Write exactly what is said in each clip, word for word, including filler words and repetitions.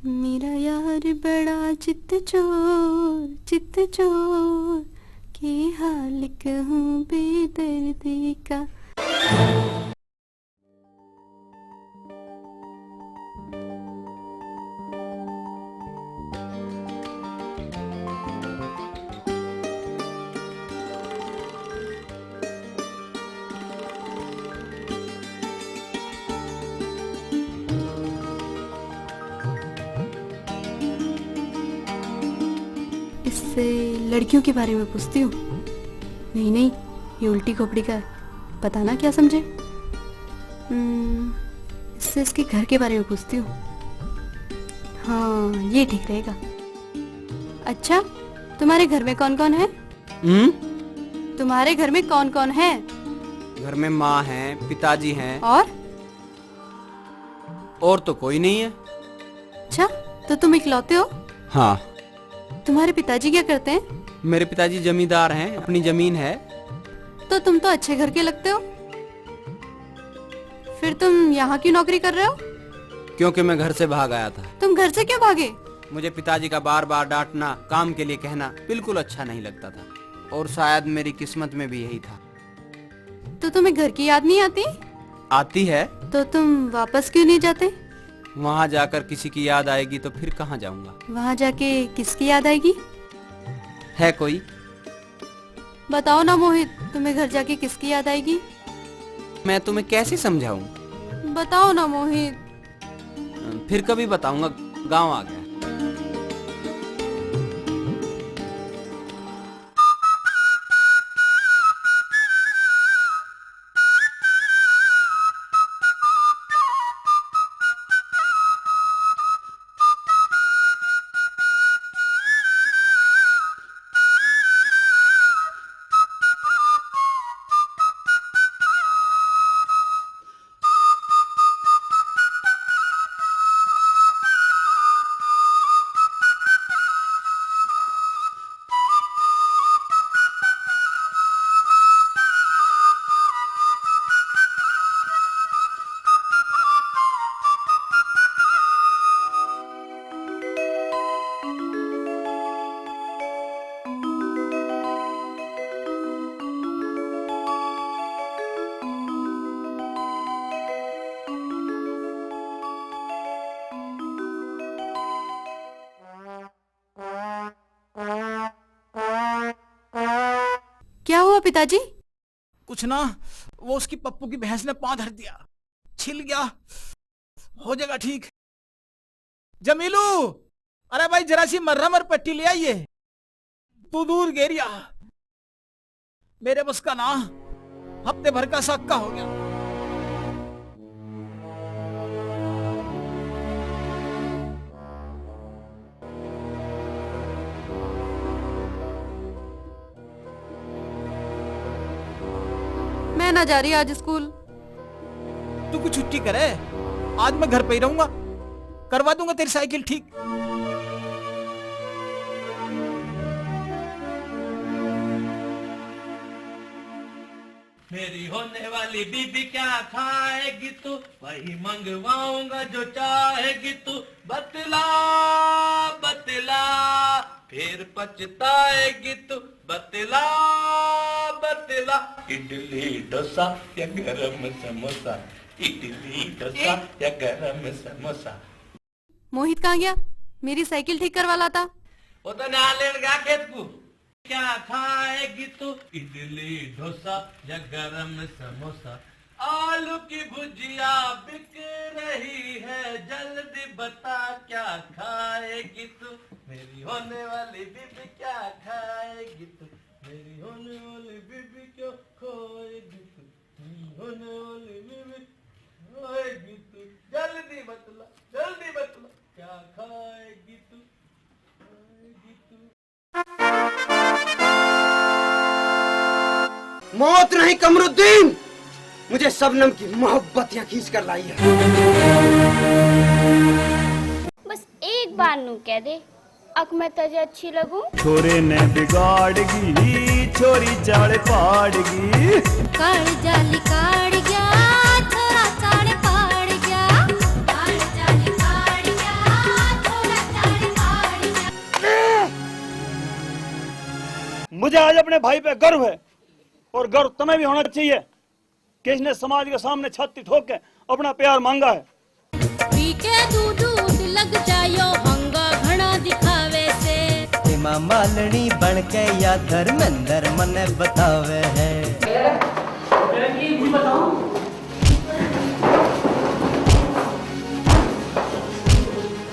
मेरा यार बड़ा चित चोर, चित चोर, के हाल कहूँ बेदर्दी का। इससे लड़कियों के बारे में पूछती हूँ। नहीं, नहीं, ये उल्टी खोपड़ी का है। पता ना क्या समझे। हम्म, इससे इसके घर के बारे में पूछती हूँ। हाँ, ये ठीक रहेगा। अच्छा, तुम्हारे घर में कौन-कौन है? हम्म? तुम्हारे घर में कौन-कौन है? घर में माँ है, पिताजी हैं। और? और तो कोई नहीं है। अच्छा, तो तुम इकलौते हो? हाँ। तुम्हारे पिताजी क्या करते हैं? मेरे पिताजी जमींदार हैं, अपनी जमीन है। तो तुम तो अच्छे घर के लगते हो। फिर तुम यहाँ क्यों नौकरी कर रहे हो? क्योंकि मैं घर से भाग आया था। तुम घर से क्यों भागे? मुझे पिताजी का बार-बार डांटना, काम के लिए कहना बिल्कुल अच्छा नहीं लगता था। और शायद मेरी किस्मत में भी यही था। तो तुम्हें घर की याद नहीं आती? आती है। तो तुम वापस क्यों नहीं जाते? वहाँ जाकर किसी की याद आएगी तो फिर कहाँ जाऊँगा? वहाँ जाके किसकी याद आएगी? है कोई? बताओ ना मोहित, तुम्हें घर जाके किसकी याद आएगी? मैं तुम्हें कैसे समझाऊं? बताओ ना मोहित। फिर कभी बताऊंगा, गांव आ गया। क्या हुआ पिताजी? कुछ ना, वो उसकी पप्पू की भैंस ने पाँव धर दिया, छिल गया, हो जाएगा ठीक। जमीलू, अरे भाई, जरा सी मर्रम और पट्टी ले आइए। तू दूर गेरिया, मेरे बस का ना, हफ्ते भर का सक्का हो गया। मैं ना जा रही आज स्कूल। तू कुछ छुट्टी करे, आज मैं घर पे ही रहूंगा, करवा दूंगा तेरी साइकिल ठीक। मेरी होने वाली बीबी क्या खाएगी तू, वही मंगवाऊंगा जो चाहेगी तू। बतला, बतला, फिर पछताएगी तू। बतला, बतला। इडली डोसा या गरम समोसा, इडली डोसा ए? या गरम समोसा। मोहित कहाँ गया? मेरी साइकिल ठीक करवा लाता। वो तो ना लेन गया खेत को। क्या खाएगी तू, इडली डोसा या गरम समोसा? आलू की भुजिया बिक रही है, जल्दी बता क्या खाएगी तू? मेरी होने वाली बीबी क्या खाएगी तू? मेरी होने वाली बीबी क्यों खोएगी तू? मेरी होने वाली बीबी खोएगी तू? जल्दी बतला, जल्दी बतला, क्या खाएगी तू? खाएगी तू? मौत नहीं कमरुद्दीन, मुझे शबनम की मोहब्बत यहाँ खींच कर लाई है। बस एक बार नू कह दे, अक मैं तुझे अच्छी लगूं। छोरे ने बिगाड़ गई, छोरी चाल पाड़ गई। काल जाली काड़ गया, छोरा चाल पाड़ गया। काल जाली काड़ गया, मुझे आज अपने भाई पे गर्व है और गर्व तुम्हें भी होना चाहिए कि इसने समाज के सामने छाती ठोक के अपना प्यार मांगा है। पी के दूध दूध लग जायो हंगा घणा दिखावे से। हेमा मालिनी बन के या धर्मेंद्र मने बतावे है।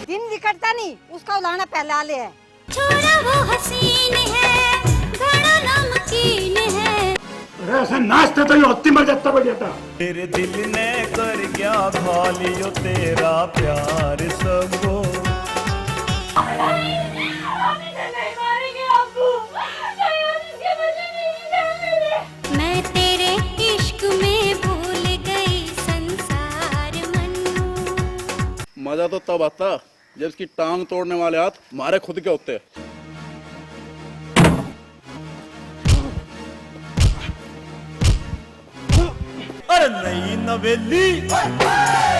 दिन निकलता नहीं, उसका उलाहना पहले आ ले है। छोरा वो हसीन है, घणा नमकीन है। अरे ऐसे नाचते तो ये होती मर जाता बेटा। तेरे दिल ने कर क्या खा लियो तेरा प्यार सबको। मैं तेरे इश्क में भूल गई संसार मन्नू। मजा तो तब आता जब इसकी टांग तोड़ने वाले हाथ मारे खुद के होते। अरे नई नवेली,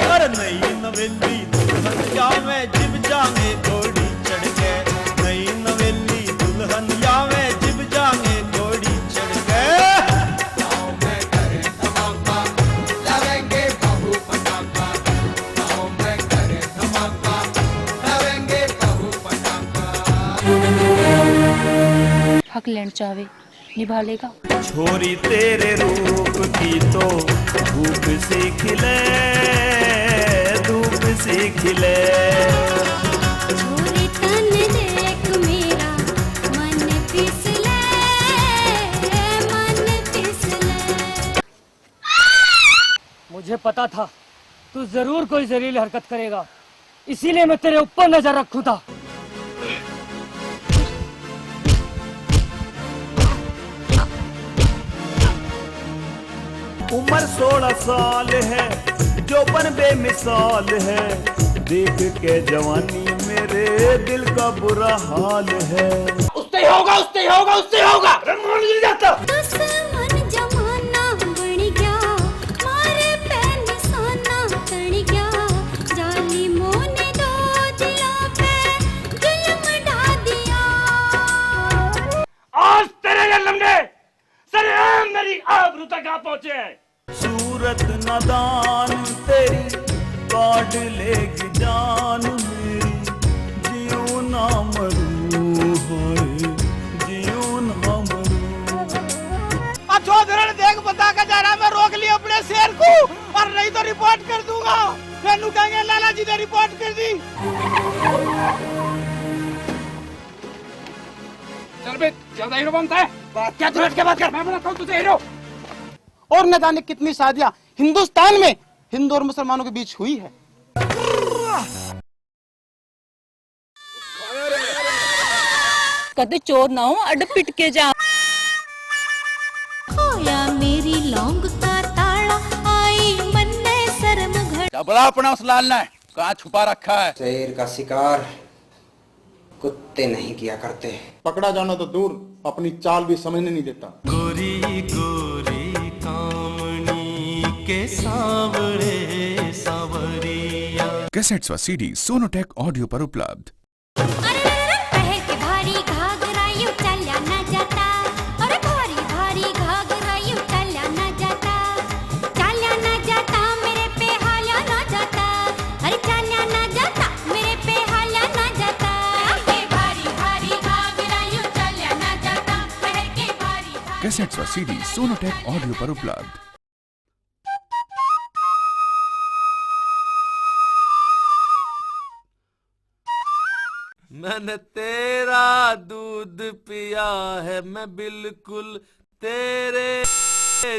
अरे नई नवेली, दुल्हन जावे जिब जावे घोड़ी चढ़ के। नई नवेली, दुल्हन जावे जिब जावे घोड़ी चढ़ के। हक लेन चाहवे, निभा लेगा। छोरी तेरे रूप की तो धूप सी खिले, धूप सी खिले। छोरी तन देख मेरा मन फिसले, मन फिसले। मुझे पता था तू जरूर कोई जलील हरकत करेगा, इसीलिए मैं तेरे ऊपर नजर रखूं था। उम्र सोलह साल है, जोबन बेमिसाल है, देख के जवानी मेरे दिल का बुरा हाल है। उससे ही होगा, उससे ही होगा, उससे ही होगा। अरे मान नहीं जाता। दुश्मन जमाना बन गया, मारे पे निशाना तन गया, जालिमों ने दो दिलों पे जुल्म ढा दिया। आज तेरे ये लम्हे सरेआम मेरी आबरू तक आ पहुंचे हैं। सूरत नादान तेरी काट लेगी जान मेरी, जियो ना मरूं, हाय, जियो ना मरूं। आ चौधरण देख बता के जा रहा, मैं रोक लिया अपने शेर को, और नहीं तो रिपोर्ट कर दूंगा। मैनू कहेंगे लाला जी ने रिपोर्ट कर दी। चल बे, ज्यादा हीरो बनता है। बात क्या, तू हट के बात कर। मैं बनाता हूँ तुझे हीरो। और न जाने कितनी शादियां हिंदुस्तान में हिंदू और मुसलमानों के बीच हुई है। कदे चोर ना हो, अड पिट के जा। खोया मेरी लौंग का ताला, आई मन्ने शर्म घट। जबड़ा अपना उस लाल ने कहाँ छुपा रखा है? शेर का शिकार कुत्ते नहीं किया करते। पकड़ा जाना तो दूर, अपनी चाल भी समझने नहीं देता। गोरी गोरी कामनी के सांवरे सांवरिया। कैसेट्स व सीडी सोनोटेक ऑडियो पर उपलब्ध। अरे रे रे, पहन के भारी घाघरा यू चाल्या ना जाता। अरे भारी भारी घाघरा यू चाल्या ना जाता। चाल्या ना जाता, मेरे पे हाल्या ना जाता। अरे चाल्या ना जाता, मेरे पे हाल्या ना जाता। पहन के भारी भारी घाघरा यू चाल्या ना जाता। पहन के भारी भारी कैसेट्स व सीडी सोनोटेक ऑडियो पर उपलब्ध। मैंने तेरा दूध पिया है, मैं बिल्कुल तेरे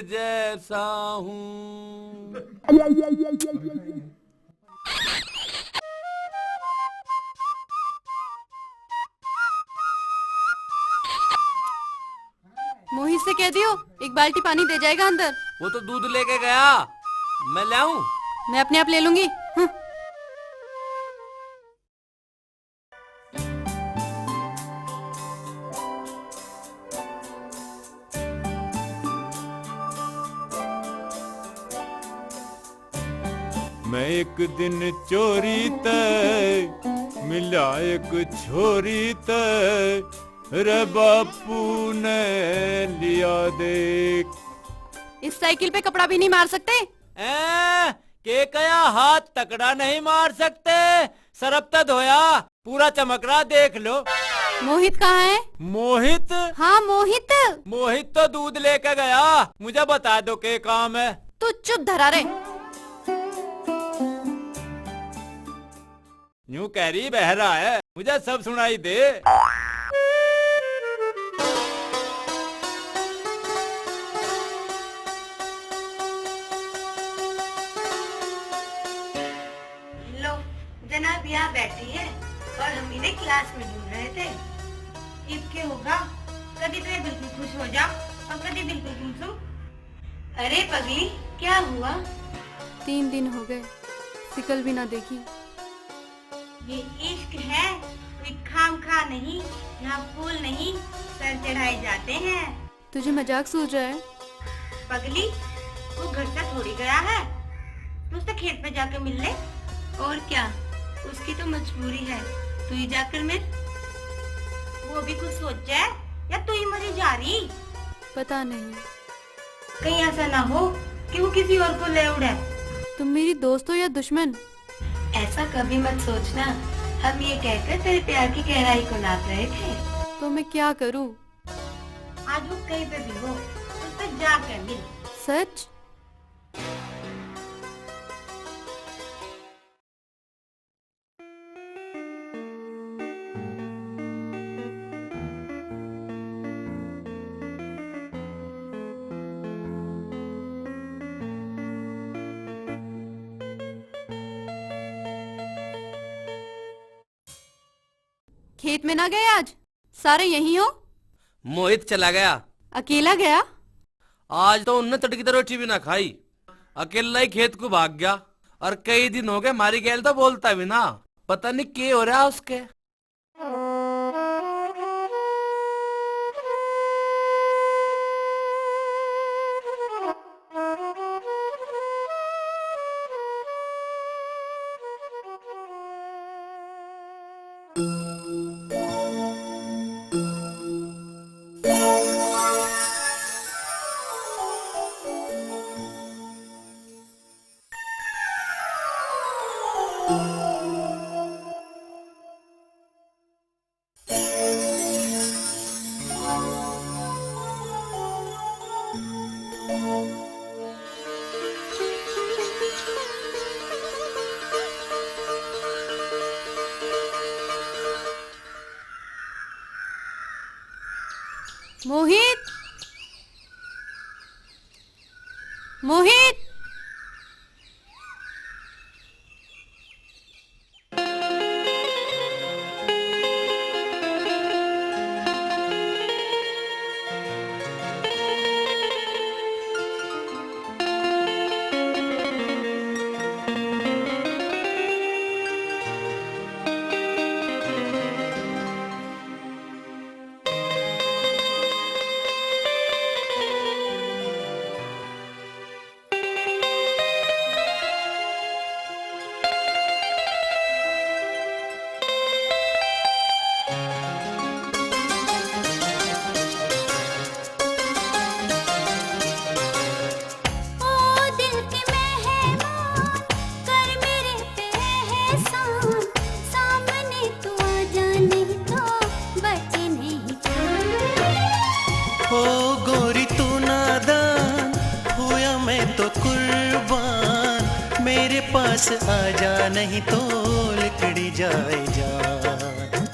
जैसा हूँ। मोहित से कह दियो, एक बाल्टी पानी दे जाएगा अंदर। वो तो दूध लेके गया, मैं ले आऊं? मैं अपने आप ले लूंगी। हम्म। मैं एक दिन चोरी ते मिला एक छोरी ते, रे बापू ने लिया देख। इस साइकिल पे कपड़ा भी नहीं मार सकते? ए, के कया हाथ तकड़ा नहीं मार सकते? सरफ तो धोया, पूरा चमक रहा, देख लो। मोहित कहाँ है? मोहित? हाँ, मोहित। मोहित तो दूध लेके गया। मुझे बता दो के काम है। तू चुप धरा रे। न्यू कह रही बहरा है, मुझे सब सुनाई दे। लो, जनाब यहाँ बैठी है और हम इन्हें क्लास में ढूंढ रहे थे। इब के होगा, कभी तो ये बिल्कुल खुश हो जा और कभी बिल्कुल गुमसुम। अरे पगली, क्या हुआ? तीन दिन हो गए, शिकल भी ना देखी। ये इश्क है, कोई खाम खा नहीं, यहाँ फूल नहीं सर चढ़ाए जाते हैं। तुझे मजाक सूझ रहा है? पगली, वो घर से थोड़ी गया है, तू उससे खेत पे जाके मिल ले। और क्या, उसकी तो मजबूरी है, तू ही जाकर मिल। वो भी कुछ सोचे है या तू ही मरी जा रही? पता नहीं। कहीं ऐसा ना हो कि वो किसी और को ले उड़े। तुम मेरी दोस्त हो या दुश्मन? ऐसा कभी मत सोचना, हम ये कहकर तेरे प्यार की गहराई को नाप रहे थे। तो मैं क्या करूं? आज वो कहीं पे भी हो, उससे जाके मिल। सच? खेत में ना गए आज? सारे यहीं हो? मोहित चला गया। अकेला गया? आज तो उनने तड़की तो रोटी भी ना खाई, अकेला ही खेत को भाग गया। और कई दिन हो गए, हमारी गैल तो बोलता भी ना। पता नहीं के हो रहा उसके। मोहित, मोहित। ओ दिल के मेहमान, कर मेरे पे एहसान, सामने तू आ जा, नहीं तो बचे नहीं। ओ गोरी तू नादान, हुआ मैं तो कुर्बान, मेरे पास आ जा, नहीं तो लिकड़ी जाए जान।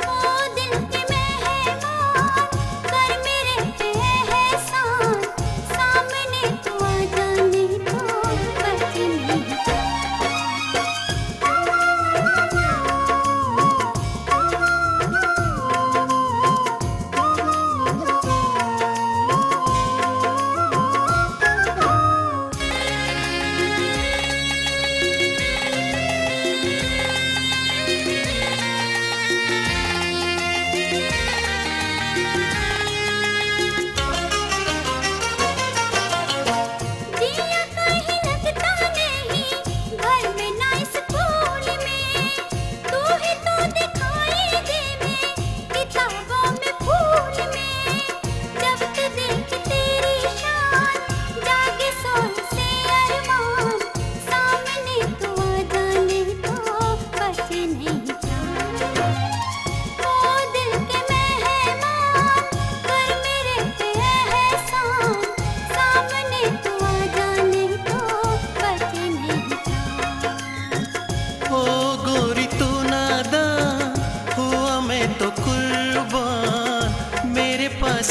ओ दिल के मेहमान, कर मेरे पे एहसान, सामने तू आ जा, नहीं तो बचे नहीं।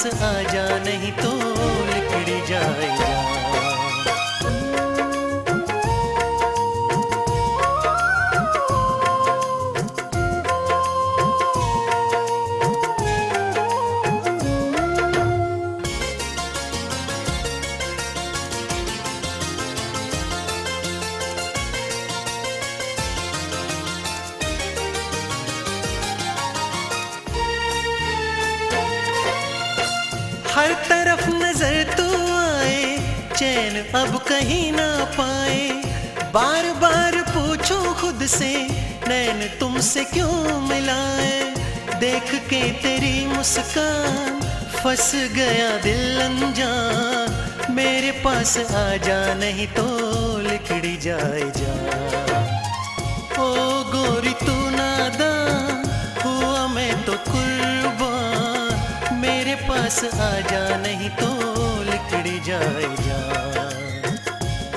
आजा, नहीं तो लिकड़ी जाएगा। हर तरफ नजर तू आए, चैन अब कहीं ना पाए। बार बार पूछूं खुद से, नैन तुमसे क्यों मिलाए। देख के तेरी मुस्कान, फंस गया दिल अनजान। मेरे पास आजा, नहीं तो लिकड़ी जाए जान। ओ गोरी तू नादान, हुआ मैं तो कुर्बान। मेरे पास आजा, नहीं तो लिकड़ी जाए जान।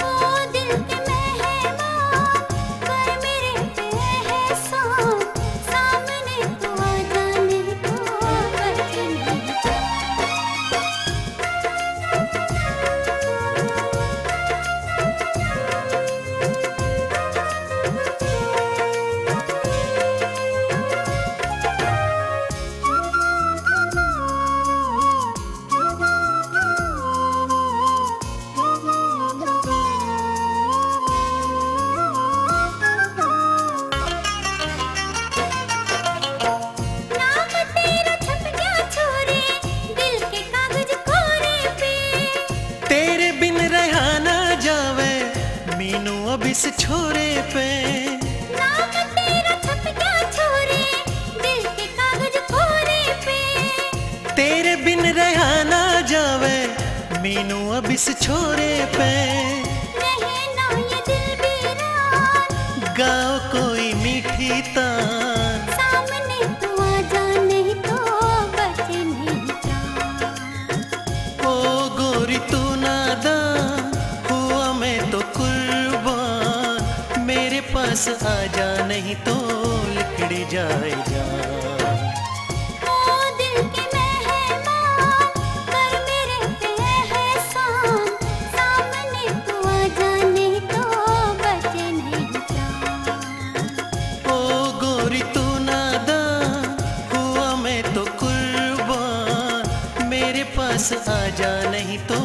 ओ दिल के मेहमान, कर मेरे पे एहसान। सामने तू आजा, नहीं तो बच नहीं जाए। नाम तेरा छप गया छोरे, दिल के कागज कोरे पे। तेरे बिन रहा ना जावे, मीनू अब इस छोरे पे। नाम तेरा छप गया छोरे, दिल के कागज कोरे पे। तेरे बिन रहा ना जावे, मीनू अब इस छोरे पे। रहे ना ये दिल वीरान। गाओ कोई मीठी तान। सामने तू आजा, नहीं तो बचे नहीं जान। ओ गोरी तू नादान, हुआ मैं तो कुर्बान। मेरे पास आजा, नहीं तो लिकड़ी जाए जान। ओ दिल के मेहमान, कर मेरे पे एहसान। सामने तू आजा, नहीं तो बचे नहीं जान। ओ गोरी तू नादान, हुआ मैं तो कुर्बान। मेरे पास आजा, नहीं तो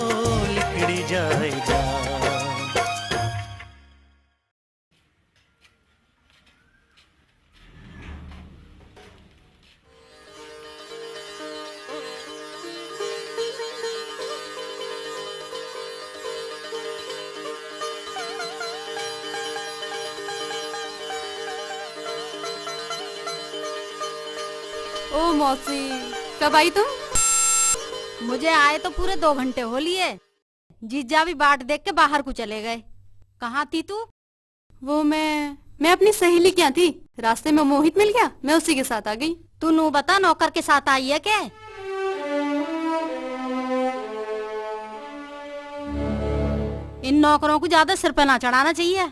लिकड़ी जाए जान। ओ मौसी, कब आई तुम? मुझे आए तो पूरे दो घंटे हो लिए। जीजा भी बाट देख के बाहर को चले गए। कहाँ थी तू? वो मैं, मैं अपनी सहेली के यहाँ थी। रास्ते में मोहित मिल गया, मैं उसी के साथ आ गई। तू नू बता, नौकर के साथ आई है के? इन नौकरों को ज्यादा सिर पे ना चढ़ाना चाहिए।